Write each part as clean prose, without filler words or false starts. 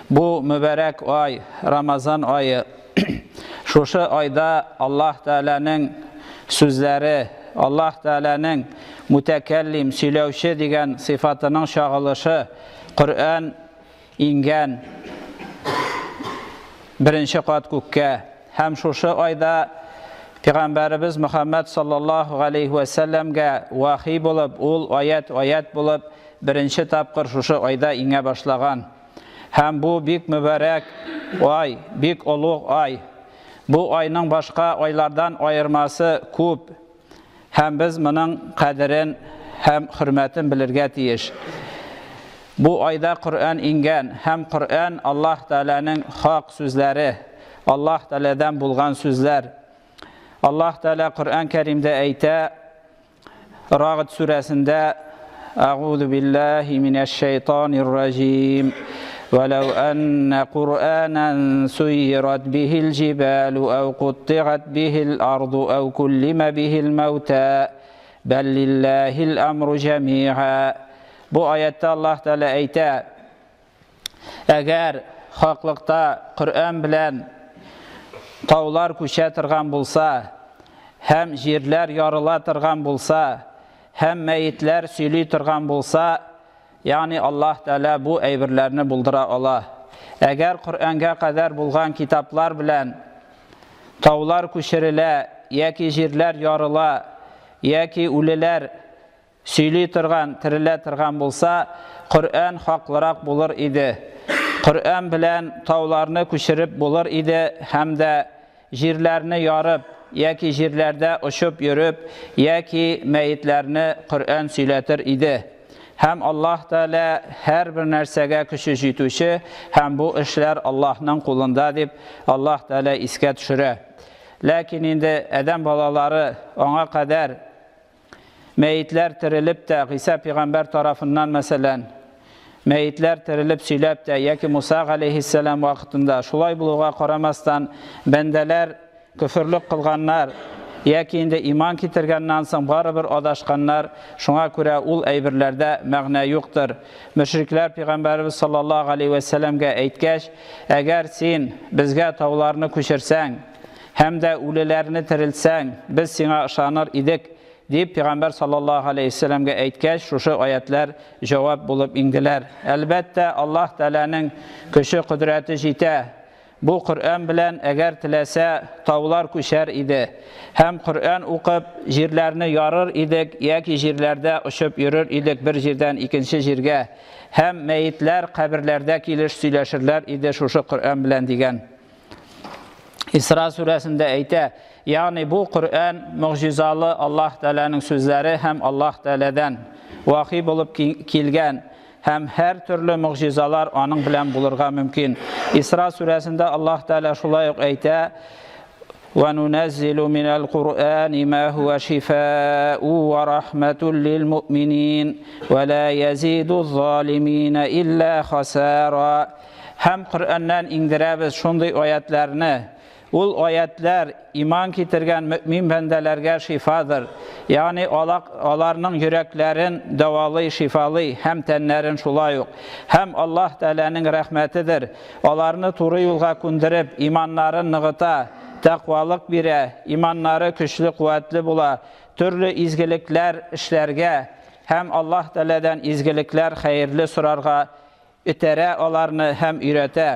Бу мөбарәк ай, Рамазан ае. Шушы айда Аллаһ Тәгаләнең сүзләре, Аллаһ Тәгаләнең мутәкәллим, сөйләүче дигән сыйфатының чагылышы, Коръән иңгән беренче кат күккә. Һәм шушы айда Пәйгамбәребез Мөхәммәд саллаллаһу галәйһи вә сәлләмгә вахи булып, ул аят-аят булып беренче тапкыр шушы айда иңә башлаган. Һәм бу бик мөбарәк ай, бик олуг ай. Бу айның башка айлардан аермасы күп. Һәм без моның кадерен һәм хөрмәтен белергә тиеш. Бу айда Коръән иңгән һәм Коръән Аллаһ Тәгаләнең хак сүзләре, Аллаһ Тәгаләдән булган сүзләр. Аллаһ Тәгалә Коръән Кәримдә әйтә, Рагд сүрәсендә Әгуду биллаһи минәш шайтанир раҗим. Вәләү әннә Куръанан суйрат бихил җибалу әү куттигат бихил арду әү куллима бихил мәүтә. Бәл лиллаһил әмру җәмига. Бу аятта Аллаһ Тәгалә әйтә, Әгәр хаклыкта Коръән белән таулар күчә торган булса, һәм җирләр ярыла торган булса, һәм мәетләр сөйли торган булса, ягъни Аллаһ Тәгалә бу әйберләрне булдыра ала. Әгәр Коръәнгә кадәр булган китаплар белән таулар күчерелә, яки җирләр ярыла, яки үлеләр сөйли торган, терелә торган булса, Коръән хаклырак булыр иде. Коръән белән тауларны күчереп булыр иде һәм дә җирләрне ярып, яки җирләрдә очып йөреп, яки мәетләрне Коръән сөйләтер иде. Һәм Аллаһ Тәгалә һәрбер нәрсәгә көче җитүче һәм бу эшләр Аллаһның кулында дип Аллаһ Тәгалә искә төшерә. Ләкин инде адәм балалары аңа кадәр Мәетләр терелеп тә, Гыйса пигамбәр тарафыннан, мәсәлән, мәетләр терелеп сөйләп тә, яки Муса галәйһиссәлам вакытында, шулай булуга карамастан, бәндәләр көферлек кылганнар, яки инде иман китергәннән соң барыбер адашканнар, шуңа күрә ул әйберләрдә мәгънә юктыр. Мөшрикләр пигамбәребез саллаллаһу галәйһи вә сәлләмгә әйткәч, Әгәр син безгә тауларны күчерсәң, Һәм дә үлеләрне терелтсәң, без сиңа ышаныр идек, дип пәйгамбәр саллаллаһу галәйһи вәсәлләмгә әйткәч, шушы аятьләр җавап булып иңделәр. Әлбәттә, Аллаһ Тәгаләнең көче, кодрәте җитә. Бу Коръән белән, әгәр теләсә, таулар күчәр иде. Һәм Коръән укып, җирләрне ярыр идек яки җирләрдә очып йөрер идек бер җирдән икенче җиргә. Һәм мәетләр каберләрдә килеш сөйләшерләр иде шушы Коръән белән дигән. Исра сүрәсендә әйтә, ягъни бу Коръән могҗизалы Аллаһ Тәгаләнең сүзләре һәм Аллаһ Тәгаләдән вахи булып килгән һәм һәр төрле могҗизалар аның белән булырга мөмкин. Исра сүрәсендә Аллаһ Тәгалә шулай ук әйтә, وَنُنَزِّلُ مِنَ الْقُرْآنِ مَا هُوَ شِفَاءٌ وَرَحْمَةٌ لِلْمُؤْمِنِينَ وَلَا يَزِيدُ الظَّالِمِينَ إِلَّا خَسَارًا Һәм Коръәннән иңдерәбез шундый аятьләрне, ул аятьләр иман китергән мөэмин бәндәләргә шифадыр, ягъни алак аларның йөрәкләрен дәвалый, шифалый һәм тәннәрен шулай ук. Һәм Аллаһ Тәгаләнең рәхмәтедер, аларны туры юлга күндереп, иманнарын ныгыта, тәкъвалык бирә, иманнары көчле куәтле була, төрле изгелекләр эшләргә һәм Аллаһ Тәгаләдән изгелекләр, хәерле сорарга Этәрә аларны һәм өйрәтә.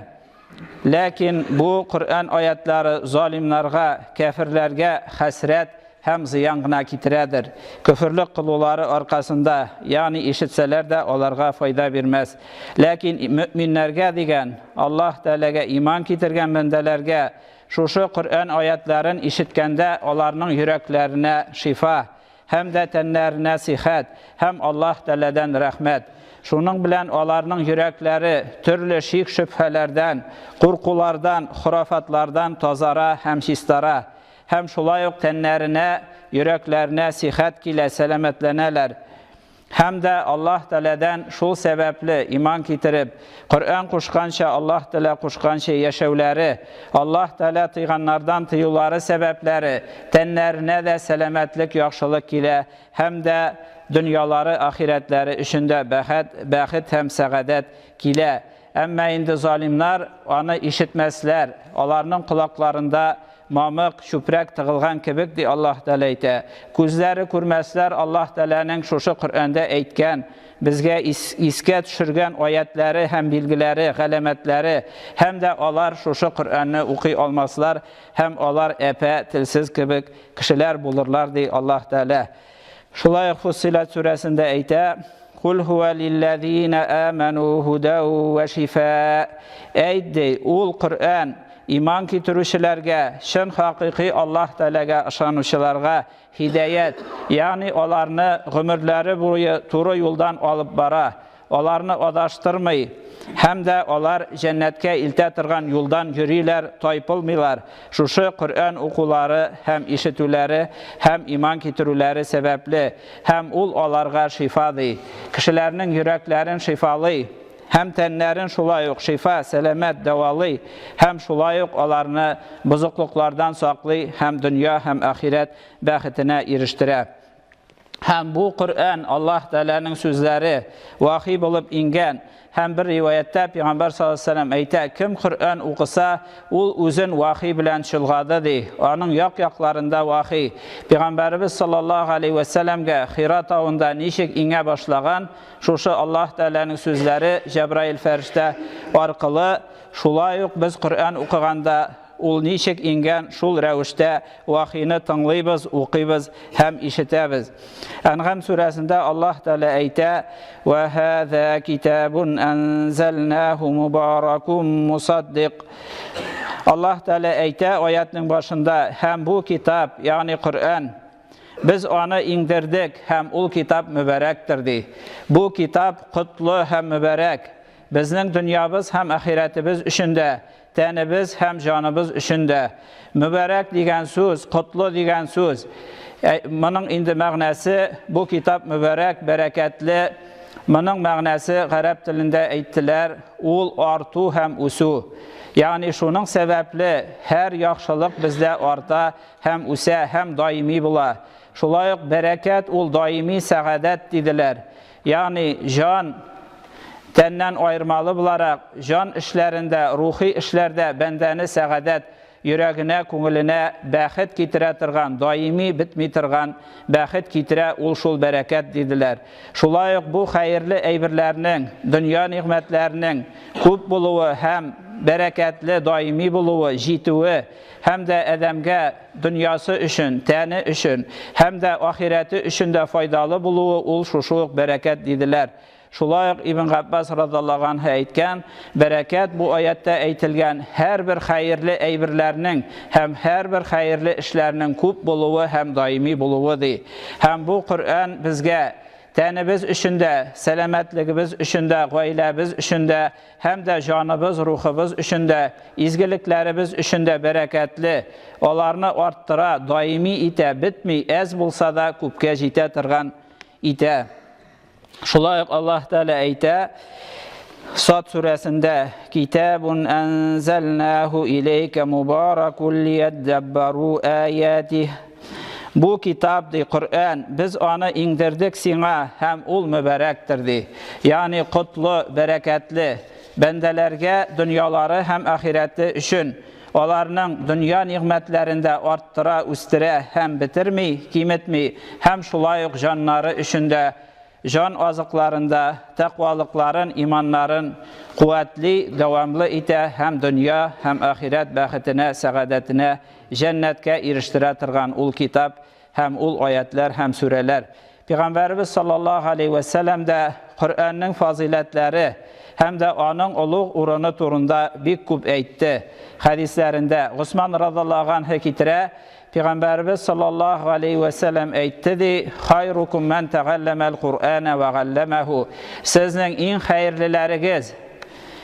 Ләкин бу Коръән аятлары залимнарга, кәферләргә хәсрәт һәм зыян гына китерәдер. Көферлек кылулары аркасында, ягъни ишетсәләр дә аларга файда бирмәс. Ләкин мөэминнәргә дигән, Аллаһ Тәгаләгә иман китергән бәндәләргә шушы Коръән аятларын ишеткәндә аларның йөрәкләренә шифа, Һәм дә тәннәренә сихәт, һәм Аллаһ Тәгаләдән рәхмәт. Шуның белән аларның йөрәкләре төрле шик-шөбһәләрдән, куркулардан, хорафатлардан тазара һәм чистара. Һәм шулай ук тәннәренә, йөрәкләренә сихәт килә, сәламәтләнәләр. Һәм дә Аллаһ Тәгаләдән шул сәбәпле иман китереп, Коръән кушканча, Аллаһ Тәгалә кушканча яшәүләре, Аллаһ Тәгалә тыйганнардан тыюлары сәбәпләре, тәннәренә дә сәламәтлек, яхшылык килә һәм дә дөньялары, ахирәтләре өчен дә бәхет, бәхет һәм сәгадәт килә. Әмма инде залимнар аны ишетмәсләр. Аларның колакларында мамык, чүпрәк тыгылган кебек, ди Аллаһ Тәгалә әйтә. Күзләре күрмәсләр Аллаһ Тәгаләнең шушы Коръәндә әйткән, безгә искә төшергән аятләре һәм билгеләре, галәмәтләре, һәм дә алар шушы Коръәнне укый алмаслар һәм алар әпә, телсез кебек кешеләр булырлар, ди Аллаһ Тәгалә. Шулай ук Фуссилат сүрәсендә әйтә, Кул хуа лилләзина аману һудау ва шифа. Әйт ди, ул Коръән иман китерүчеләргә, чын хакыйкый Аллаһ Тәгаләгә ышанучыларга һидаят, ягъни аларны гомерләре буе туры юлдан алып бара, аларны адаштырмый һәм дә алар җәннәткә илтә торган юлдан йөриләр, тайпылмыйлар. Шушы Коръән укулары һәм ишетүләре һәм иман китерүләре сәбәпле, һәм ул аларга шифа ди. Кешеләрнең йөрәкләрен шифалый һәм тәннәрен шулай ук шифа, сәламәт дәвалый һәм шулай ук аларны бозыклыклардан саклый һәм дөнья һәм ахирәт бәхетенә ирештерә. Һәм бу Коръән Аллаһ Тәгаләнең сүзләре вахи булып иңгән. Һәм бер риваятьтә Пәйгамбәр саллаллаһу алейһи вәсәлләм әйтә, кем Коръән укыса, ул үзен вахи белән чолгады ди. Аның як-якларында вахи. Пәйгамбәребез саллаллаһу алейһи вәсәлләмгә Хира тавында ничек иңә башлаган, шушы Аллаһ Тәгаләнең сүзләре Җәбраил фәрештә аркылы, шулай ук без Коръән укыганда ул ничек иңгән, шул рәвештә вахины тыңлыйбыз, укыйбыз һәм ишетәбез. Әнгам сүрәсендә Аллаһ Тәгалә әйтә: "Ва һаза китабун анзалнаху мубаракун мусаддик". Аллаһ Тәгалә әйтә аятның башында: "Һәм бу китап, ягъни Коръән, без аны иңдердек һәм ул китап мөбарәктер" ди. Бу китап котлы һәм мөбарәк. Безнең дөньябыз һәм ахирәтебез өчен дә, тәнебез һәм җаныбыз өчен дә. Мөбарәк дигән сүз, котлы дигән сүз. Моның инде мәгънәсе, бу китап мөбарәк, бәрәкәтле. Моның мәгънәсе гарәп телендә әйттеләр, ул арту һәм үсү. Ягъни шуның сәбәпле һәр яхшылык бездә арта һәм үсә һәм даими була. Шулай ук бәрәкәт ул даими сәгадәт диделәр. Ягъни җан тәннән аермалы буларак, җан эшләрендә, рухи эшләрдә бәндәне сәгадәт, йөрәгенә, күңеленә бәхет китерә торган, даими бетми торган бәхет китерә ул шул бәрәкәт, диделәр. Шулай ук бу хәерле әйберләрнең, дөнья нигъмәтләренең күп булуы һәм бәрәкәтле даими булуы, җитүе һәм дә адәмгә дөньясы өчен, тәне өчен һәм дә ахирәте өчен дә файдалы булуы ул шушы ук бәрәкәт, диделәр. Шулай ук Ибн Габбас радаллаһу анһу әйткән, бәрәкәт бу аятта әйтелгән һәрбер хәерле әйберләрнең һәм һәрбер хәерле эшләрнең күп булуы һәм даими булуы ди. Һәм бу Коръән безгә тәнебез өчен дә, сәламәтлегебез өчен дә, гаиләбез өчен дә һәм дә җаныбыз, рухыбыз өчен дә, изгелекләребез өчен дә бәрәкәтле, аларны арттыра, даими итә, бетми, әз булса да күпкә җитә торган итә. Шулай ук Аллаһ Тәгалә әйтә, Сад сүрәсендә, Китабун анзалнаху илейка мубаракун лияддаббару аятих. Бу китап, ди, Коръән, без аны иңдердек сиңа һәм ул мөбарәктер, ди. Ягъни котлы, бәрәкәтле, бәндәләргә дөньялары һәм ахирәте өчен аларның дөнья нигъмәтләрен дә арттыра, үстерә һәм бетерми, киметми, һәм шулай ук җаннары өчен дә җан азыкларында тәкъвалыкларын, иманнарын куәтли, дәвамлы итә һәм дөнья һәм ахирәт бәхетенә, сәгадәтенә, җәннәткә ирештерә торган ул китап һәм ул аятлар һәм сүрәләр. Пәйгамбәребез саллаллаһу алейһи вә сәлләм дә Коръәннең фазыйләтләре һәм дә аның олуг урыны турында бик күп әйтте. Хәдисләрендә Госман радаллаһу анһу китерә, Пәйгамбәребез саллаллаһу алейһи вә сәлләм әйтте ди, Хайрукум ман тәгалләмәл Куръәнә вә галләмәһу. Сезнең иң хәерлеләрегез,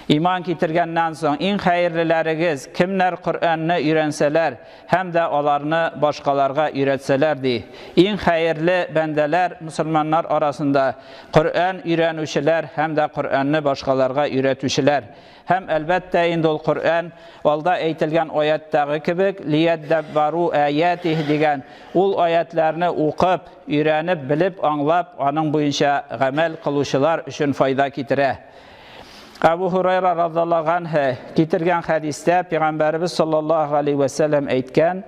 иман китергәннән соң иң хәерлеләрегез, кемнәр Коръәнне өйрәнсәләр һәм дә аларны башкаларга өйрәтсәләр ди. Иң хәерле бәндәләр мусульманнар арасында Коръән өйрәнүчеләр һәм дә Коръәнне башкаларга өйрәтүчеләр. Һәм әлбәттә инде ул Коръән алда әйтелгән аяттагы кебек лияддаббару аятих дигән ул аятларны укып, өйрәнеп, белеп, аңлап, аның буенча гамәл кылучылар өчен файда китерә. Әбу Һурайра радзаллаһу анһу китергән хәдистә Пәйгамбәребез саллаллаһу алейһи вә сәлләм әйткән: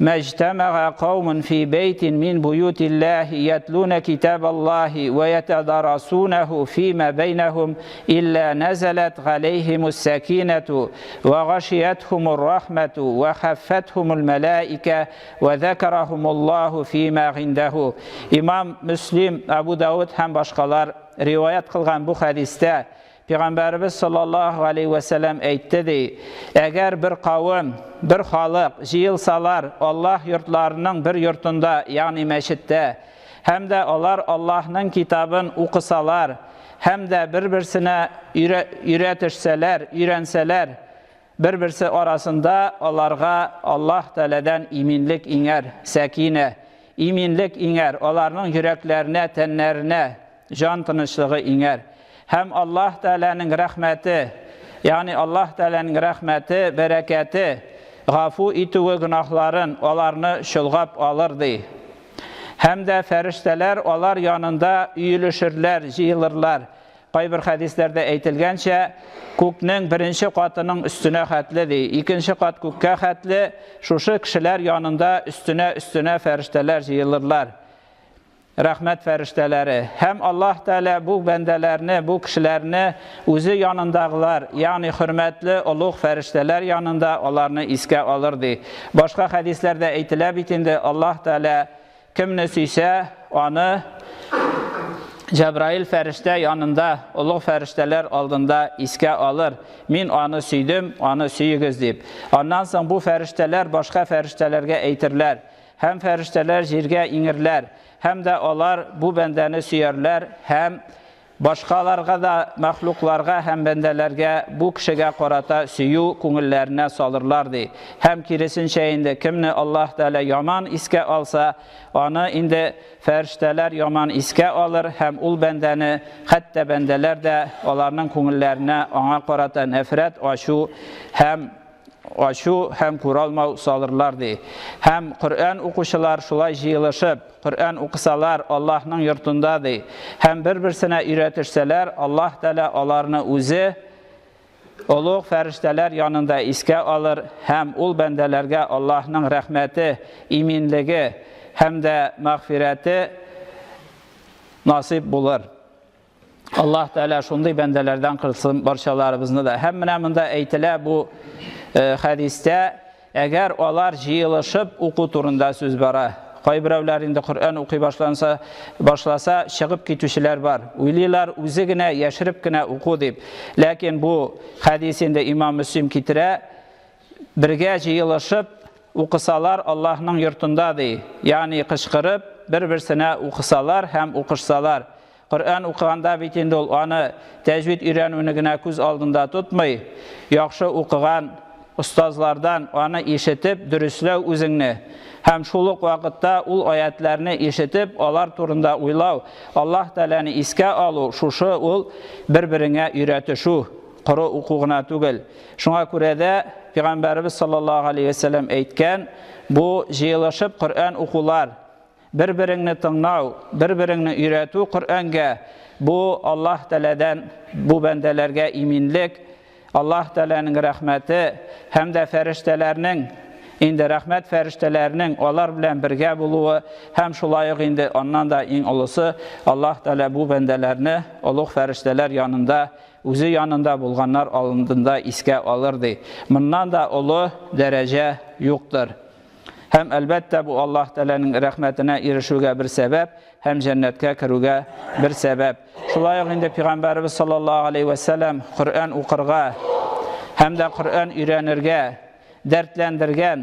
Мәҗтәмәгә каумун фи бәйтин мин буютиллаһи ятлуна китабаллаһи вә ятадарасунаху фима бәйнәһум илля нәзәләт галәйһимус сәкинәту вә гашиятһумур рахмәту вә хаффәтһумул мәләикә вә зәкәрәһумуллаһу фима гиндәһу. Имам Мөслим, Абу Дауд һәм башкалар риваять кылган бу хәдистә Пәйгамбәребез саллаллаһу алейһи вә сәлләм әйтте ди, әгәр бер кавым, бер халык җыелсалар Аллаһ йортларының бер йортында, ягъни мәчеттә, һәм дә алар Аллаһның китабын укысалар, һәм дә бер-берсенә өйрәтешсәләр, өйрәнсәләр, бер-берсе арасында аларга Аллаһ Тәгаләдән иминлек иңәр, сәкинә, иминлек иңәр, аларның йөрәкләренә, тәннәренә җан тынычлыгы иңәр. Һәм Аллаһ Тәгаләнең рәхмәте, ягъни Аллаһ Тәгаләнең рәхмәте, бәрәкәте, гафу итүе гөнаһларын аларны чолгап алыр, ди. Һәм дә фәрештәләр алар янында өелешерләр, җыелырлар. Кайбер хәдисләрдә әйтелгәнчә, күкнең беренче катының өстенә хәтле, ди, икенче кат күккә хәтле, шушы кешеләр янында өстенә-өстенә фәрештәләр җыелырлар. Рәхмәт фәрештәләре. Һәм Аллаһ Тәгалә бу бәндәләрне, бу кешеләрне үзе янындагылар, ягъни хөрмәтле, олуг фәрештәләр янында аларны искә алыр, ди. Башка хәдисләрдә әйтелә бит инде, Аллаһ Тәгалә кемне сөйсә, аны Җәбраил фәрештә янында, олуг фәрештәләр алдында искә алыр. Мин аны сөйдем, аны сөегез, дип. Аннан соң бу фәрештәләр башка фәрештәләргә әйтерләр. Һәм фәрештәләр җиргә иңерләр, һәм дә алар бу бәндәне сөярләр һәм башкаларга да, мәхлукларга һәм бәндәләргә бу кешегә карата сөю күңелләренә салырлар, ди. Һәм киресенчә инде, кемне Аллаһ Тәгалә яман искә алса, аны инде фәрештәләр яман искә алыр һәм ул бәндәне, хәтта бәндәләр дә аларның күңелләренә аңа карата нәфрәт, ачу һәм ачу һәм күралмау салырлар, ди. Һәм Коръән укучылар шулай җыелышып, Коръән укысалар Аллаһның йортында, ди, һәм бер-берсенә өйрәтешсәләр, Аллаһ Тәгалә аларны үзе олуг фәрештәләр янында искә алыр һәм ул бәндәләргә Аллаһның рәхмәте, иминлеге һәм дә мәгъфирәте насыйп булыр. Аллаһ Тәгалә шундый бәндәләрдән кылсын барчаларыбызны да. Һәм менә монда әйтелә бу э, хәдистә, әгәр алар җыелышып уку турында сүз бара. Кайберәүләр инде Коръән укый башланса, башласа, чыгып китүчеләр бар. Уйлыйлар, үзе генә яшереп кенә уку дип. Ләкин бу хәдис инде Имам Мөслим китерә, бергә җыелышып укысалар Аллаһның йортында ди. Ягъни кычкырып, бер-берсенә укысалар һәм укышсалар. Коръән укыганда бит инде ул аны тәҗвид өйрәнүне генә күз алдында тотмый, яхшы укыган остазлардан аны ишетеп, дөресләү үзеңне һәм шул ук вакытта ул аятьләрне ишетеп, алар турында уйлау, Аллаһ Тәгаләне искә алу, шушы ул бер-береңә өйрәтешү, коры уку гына түгел. Шуңа күрә дә Пәйгамбәребез саллаллаһу алейһи вә сәлләм әйткән, бу җыелышып Коръән укулар, Бер-береңне тыңнау, бер-береңне өйрәтү Коръәнгә, бу Аллаһ Тәгаләдән бу бәндәләргә иминлек, Аллаһ Тәгаләнең рәхмәте һәм дә фәрештәләрнең, инде рәхмәт фәрештәләренең алар белән бергә булуы һәм шулай ук инде аннан да иң олысы Аллаһ Тәгалә бу бәндәләрне олуг фәрештәләр янында үзе янында булганнар алдында искә алыр ди. Моннан да олы дәрәҗә юктыр. Һәм, әлбәттә, бу Аллаһ Тәгаләнең рәхмәтенә ирешүгә бер сәбәп һәм җәннәткә керүгә бер сәбәп. Шулай ук инде Пәйгамбәребез саллаллаһу алейһи вә сәлләм Коръән укырга һәм дә Коръән өйрәнергә дәртләндергән,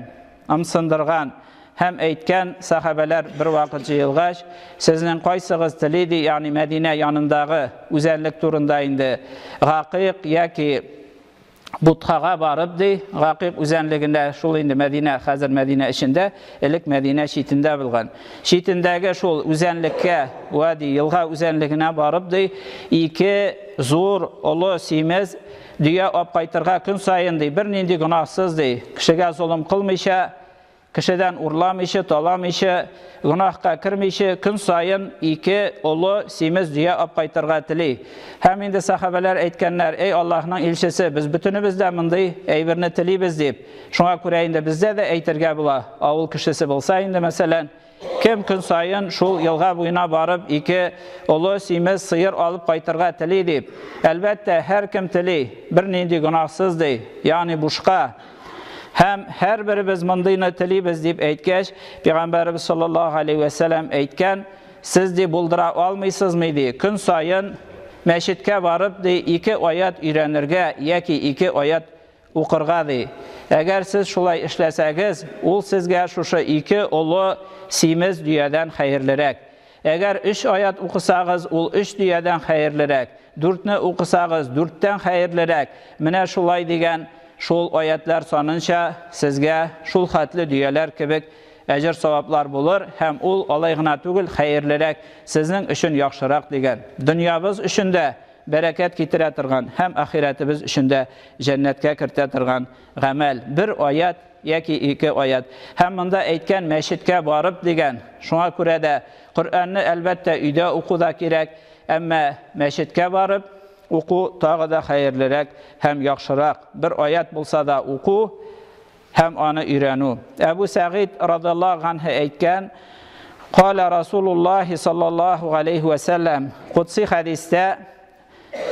ымсындырган һәм әйткән сахабәләр бер вакыт җыелгач, сезнең кайсыгыз тели ди, ягъни Мәдинә янындагы үзәнлек турында инде гакыйк яки Бутхага барып, ди, Гакыйк үзәнлегендә, шул инде Мәдинә, хәзер Мәдинә эчендә, элек Мәдинә читендә булган. Читендәге шул үзәнлеккә, вади, елга үзәнлегенә барып, ди, ике зур, олы, симез дөя алып кайтырга көн саен, ди, бернинди гөнаһсыз, ди, кешегә золым кылмыйча, Кешедән урламыйча, таламыйча, гөнаһка кермичә, көн саен ике олы симез дөя алып кайтырга тели. Һәм инде сахабәләр әйткәннәр, Эй Аллаһның илчесе, без бөтенебез дә мондый әйберне телибез дип. Шуңа күрә инде бездә дә әйтергә була, авыл кешесе булса инде, мәсәлән, кем көн саен шул елга буена барып ике олы симез сыер алып кайтырга тели дип. Әлбәттә, һәркем тели, бернинди гөнаһсыз ди, ягъни бушка. Һәм һәрберебез мондыйны телибез дип әйткәч, Пәйгамбәребез саллаллаһу алейһи вә сәлләм әйткән, сез ди булдыра алмыйсызмы ди, көн саен мәчеткә барып ди ике аят өйрәнергә яки ике аят укырга ди. Әгәр сез шулай эшләсәгез, ул сезгә шушы ике олы симез дөядән хәерлерәк. Әгәр өч аят укысагыз, ул өч дөядән хәерлерәк. Дүртне укысагыз, дүрттән хәерлерәк. Менә шулай дигән шул аятлар санынча сезгә шул хәтле дөяләр кебек әҗер-саваплар булыр һәм ул алай гына түгел, хәерлерәк, сезнең өчен яхшырак дигән. Дөньябыз өчен дә бәрәкәт китерә торган һәм ахирәтебез өчен дә җәннәткә кертә торган гамәл. Бер аят яки ике аят. Һәм монда әйткән мәчеткә барып дигән. Шуңа күрә дә Коръәнне әлбәттә өйдә уку да кирәк, әмма мәчеткә барып уку тагы да хәерлерәк һәм яхшырак. Бер аят булса да уку һәм аны өйрәнү. Әбу Сәгыйд радиллаһу анһу әйткән, Кала Расулуллаһи саллаллаһу алейхи ва сәлләм, кудси хәдистә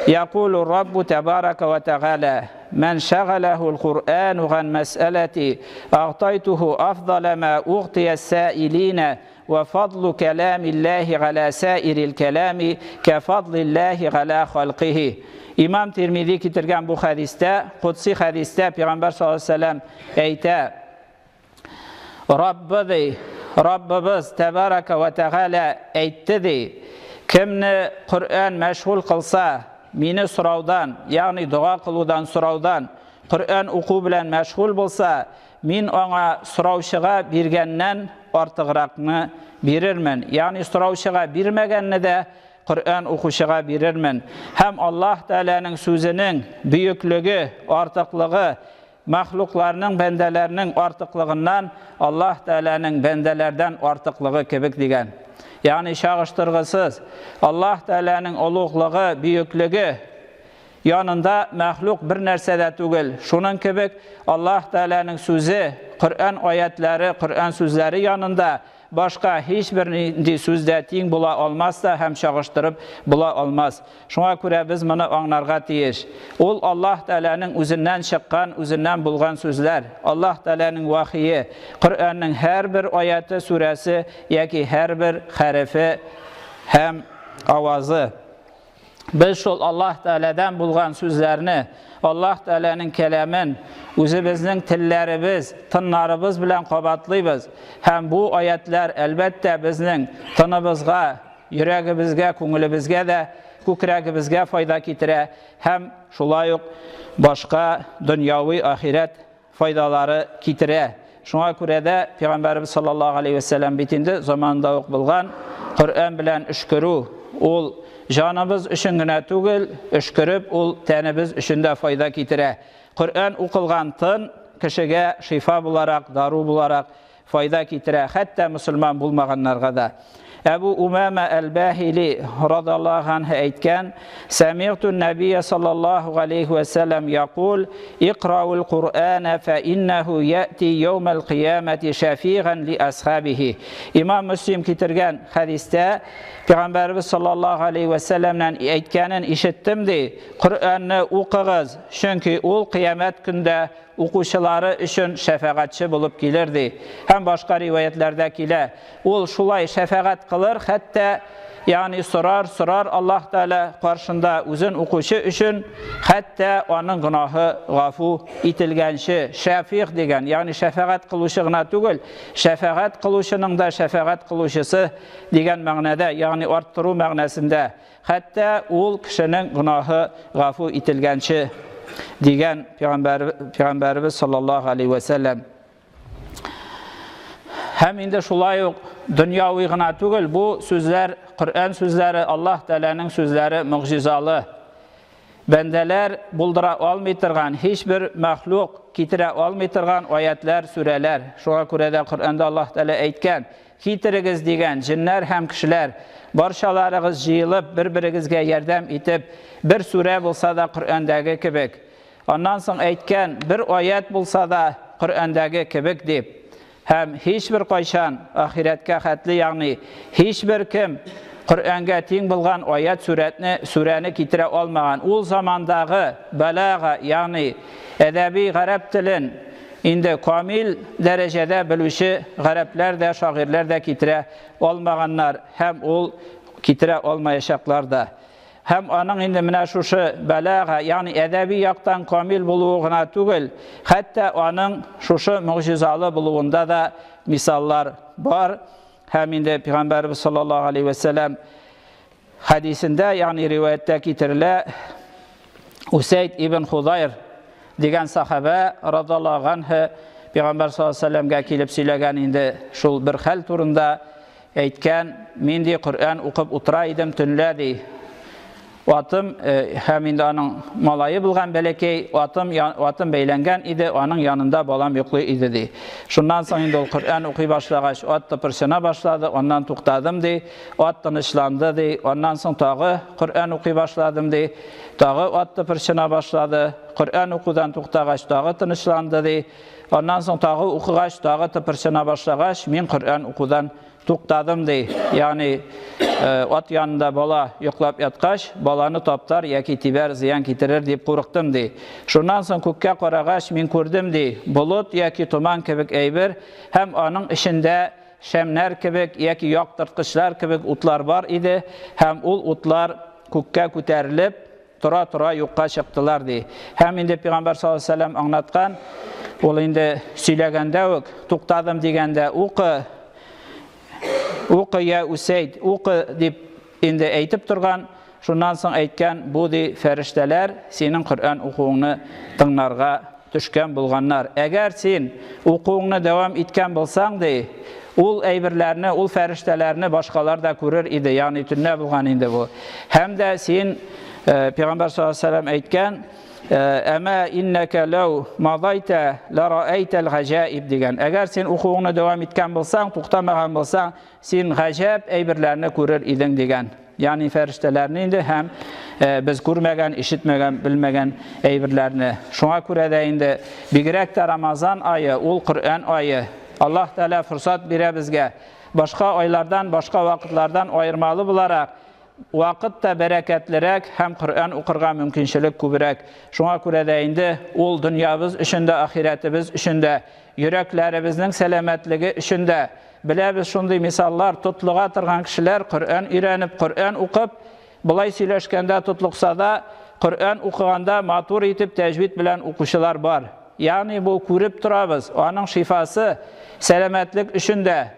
يقول الرب تبارك وتعالى من شغله القرآن عن مسألتي أعطيته أفضل ما أعطي السائلين وفضل كلام الله على سائر الكلام كفضل الله على خلقه. İmam Tirmizi китергән бу хәдистә, кудси хәдистә Пәйгамбәр саллаллаһу алейһи ва сәлләм әйтә: Раббы ди, Раббыбыз тәбарака вә тәгалә әйтте ди, кемне Коръән мәшгуль кылса, мине сораудан, ягъни дога кылудан сораудан, Коръән уку белән мәшгуль булса, мин аңа сораучыга биргәннән артыгракны бирермен. Ягъни сораучыга бирмәгәнне дә Коръән укучыга бирермен. Һәм Аллаһ Тәгаләнең сүзенең бөеклеге, артыклыгы мәхлукларның, бәндәләрнең артыклыгыннан Аллаһ Тәгаләнең бәндәләрдән артыклыгы кебек дигән. Ягъни чагыштыргысыз. Аллаһ Тәгаләнең олуглыгы, бөеклеге янында мәхлук бер нәрсә дә түгел. Шуның кебек Аллаһ Тәгаләнең сүзе, Коръән аятлары, Коръән сүзләре янында башка һичбер нинди сүз дә тиң була алмас та һәм чагыштырып була алмас. Шуңа күрә без моны аңларга тиеш. Ул Аллаһ Тәгаләнең үзеннән чыккан, үзеннән булган сүзләр. Аллаһ Тәгаләнең вахие, Коръәннең һәрбер аяты, сүрәсе яки һәрбер хәрефе һәм авазы. Без шул Аллаһ Тәгаләдән булган сүзләрне, Аллаһ Тәгаләнең кәламен үзебезнең телләребез, тыннарыбыз белән кабатлыйбыз. Һәм бу аятлар, әлбәттә, безнең тыныбызга, йөрәгебезгә, күңелебезгә дә, күкрәгебезгә файда китерә һәм шулай ук башка дөньяви ахирәт файдалары китерә. Шуңа күрә дә Пәйгамбәребез саллаллаһу алейһи ва сәлләм бит инде заманында ук булган Коръән белән өшкерү ул җаныбыз өчен генә түгел, өшкереп ул тәнебез өчен дә файда китерә. Коръән укылган тын кешегә шифа буларак, дару буларак файда китерә, хәтта мөселман булмаганнарга да. Әбу Умама әл-Бахили радаллаһу анһу әйткән: "Сәмигъту нәбия саллаллаһу алейхи ва саллям якул: Икраул Куръана фа иннаху яти яумал кыямати шафиган ли асхабихи." Имам Муслим китергән хәдистә Пәйгамбәрбез саллаллаһу алейхи ва саллямнан әйткәнен ишеттем ди: Коръәнне укыгыз, чөнки ул кыямәт көндә укучылары өчен шәфәгатьче булып килер ди. Һәм башка риваятләрдә килә. Ул шулай шәфәгать кылыр, хәтта ягъни сорар, сорар Аллаһ Тәгалә каршында үзен укучы өчен, хәтта аның гөнаһы гафу ителгәнче. Шәфигъ дигән, ягъни шәфәгать кылучы гына түгел, шәфәгать кылучының да шәфәгать кылучысы дигән мәгънәдә, ягъни арттыру мәгънәсендә. Хәтта ул кешенең гөнаһы гафу ителгәнче дигән пәйгамбәр пәйгамбәребез саллаллаһу алейхи ва сәлләм. Һәм инде шулай ук дөньяви гына түгел, бу сүзләр Коръән сүзләре, Аллаһ Тәгаләнең сүзләре могҗизалы. Бәндәләр булдыра алмый торган, һичбер мәхлук китерә алмый торган аятлар, сүрәләр. Шуңа күрә дә Коръәндә Аллаһ Тәгалә әйткән: "Китерегез дигән җеннәр һәм кешеләр, барчаларыгыз җыелып, бер-берегезгә ярдәм итеп, бер сүрә булса да Коръәндәге кебек". Аннан соң әйткән, бер аят булса да Коръәндәге кебек дип. Һәм һичбер кайчан ахирәткә хәтле, ягъни һичбер кем Коръәнгә тиң булган аят сүрәтне, сүрәне китерә алмаган. Ул замандагы балага, ягъни әдәби гарәп телен инде камил дәрәҗәдә белүче гарәпләр дә, шагыйрьләр дә китерә алмаганнар һәм ул китерә алмаячаклар да. Һәм аның инде менә шушы бәлага, ягъни әдәби яктан камил булуы гына түгел, хәтта аның шушы могҗизалы булуында да мисаллар бар. Һәм инде Пәйгамбәрбез саллаллаһу алейхи ва сәлләм хәдисендә, ягъни риваятьтә китерелә, Усәйд ибн Худайр дигән сахаба радаллаһу анһу Пәйгамбәр саллаллаһу алейхи ва сәлләмгә килеп сөйләгән инде шул бер хәл турында. Әйткән, мин ди Коръән укып утыра идем төнлә ди. Атым һәм инде аның малае булган бәләкәй, атым атым бәйләнгән иде, аның янында балам йоклый иде ди. Шуннан соң инде ул Коръән укый башлагач, ат тыпырчына башлады, аннан туктадым ди, ат тынычланды ди, аннан соң тагы Коръән укый башладым ди, тагы ат тыпырчына башлады, Коръән укудан туктагач, тагы тынычланды ди. Аннан соң тагы укыгач, тагы тыпырчына башлагач, мин Коръән укудан туктадым ди. Ягъни ат янында бала йоклап яткач, баланы таптар яки тибәр, зыян китерер дип курыктым ди. Шуннан соң күккә карагач, мин күрдем ди, болыт яки томан кебек әйбер һәм аның эчендә шәмнәр кебек яки яктырткычлар кебек утлар бар иде һәм ул утлар күккә күтәрелеп, тора-тора юкка чыктылар ди. Һәм инде Пәйгамбәр саллаллаһу алейһи ва сәлләм аңлаткан, ул инде сөйләгәндә үк, туктадым дигәндә, укы, укы я Усәйд, укы дип инде әйтеп торган, шуннан соң әйткән, бу ди фәрештәләр синең Коръән укуыңны тыңларга төшкән булганнар. Әгәр син укуыңны дәвам иткән булсаң, ди, ул әйберләрне, ул фәрештәләрне башкалар да күрер иде, ягъни төнлә булган инде бу. Һәм дә син, Пәйгамбәр саллаллаһу алейһи ва сәлләм әйткән, Әмә иннәкә ләү мадайта ла раайтал гаҗаиб дигән. Әгәр син укуыңны дәвам иткән булсаң, туктамаган булсаң, син гаҗәп әйберләрне күрер идең дигән. Ягъни фәрештәләрне инде һәм без күрмәгән, ишетмәгән, белмәгән әйберләрне. Шуңа күрә дә инде бигрәк тә Рамазан ае, ул Коръән ае. Аллаһ Тәгалә форсат бирә безгә. Башка айлардан, башка вакытлардан аермалы буларак, вакыт та бәрәкәтлерәк һәм Коръән укырга мөмкинчелек күбрәк. Шуңа күрә дә инде ул дөньябыз өчен дә, ахирәтебез өчен дә, йөрәкләребезнең сәламәтлеге өчен дә. Беләбез шундый мисаллар, тотлыга торган кешеләр Коръән өйрәнеп, Коръән укып, болай сөйләшкәндә тотлыкса да, Коръән укыганда матур итеп тәҗвид белән укучылар бар. Ягъни бу күреп торабыз, аның шифасы сәламәтлек өчен дә,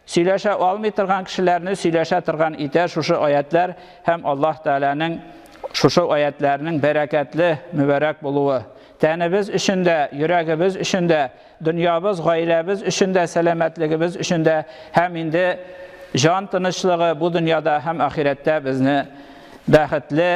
сөйләшә алмый торган кешеләрне сөйләшә торган итә шушы аятлар һәм Аллаһ Тәгаләнең шушы аятларының бәрәкәтле, мөбарәк булуы. Тәнебез өчен дә, йөрәгебез өчен дә, дөньябыз, гаиләбез өчен дә, сәламәтлегебез өчен дә һәм инде җан тынычлыгы бу дөньяда һәм ахирәттә безне бәхетле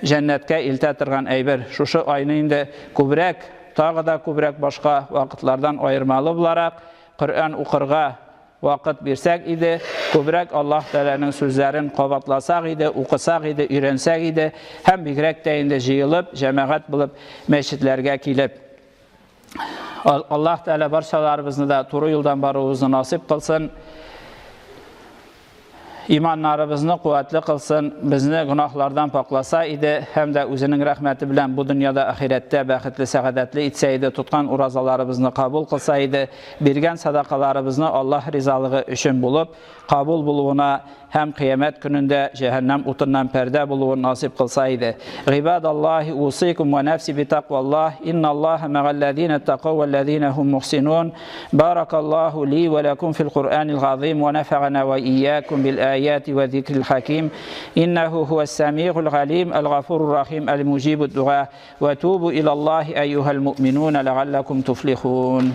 җәннәткә илтә торган әйбер. Шушы айны инде күбрәк, тагы да күбрәк башка вакытлардан аермалы буларак, Коръән укырга вакыт бирсәк иде, күбрәк Аллаһ Тәгаләнең сүзләрен кабатласак иде, укысак иде, өйрәнсәк иде һәм бигрәк тә инде җыелып, җәмәгать булып мәчетләргә килеп. Аллаһ Тәгалә барчаларыбызны да туры юлдан баруыбызны насыйп кылсын. Иманнарыбызны куәтле кылсын, безне гөнаһлардан пакласа иде һәм дә үзенең рәхмәте белән бу дөньяда, ахирәттә бәхетле, сәгадәтле итсә иде, тоткан уразаларыбызны кабул кылса иде, биргән садакаларыбызны Аллаһ ризалыгы өчен булып, кабул булуына һәм кыямәт көнендә җәһәннәм утыннан пәрдә булуын насыйп кылса иде. Гыйбадаллаһи усыйкум ва нәфси битакваллаһ, инналлаһа мәгалләзина тақау валләзина һум мухсинун. Баракаллаһу ли ва лакум фил Куръанил газим ва нафагана ва ийякум бил аяти ва зикрил хаким. Иннаху хуас самигул галим, аль-гафурур рахим, аль-мужибуд дуа. Ва тубу илаллаһи айюхал муъминуна лааллакум туфлихун.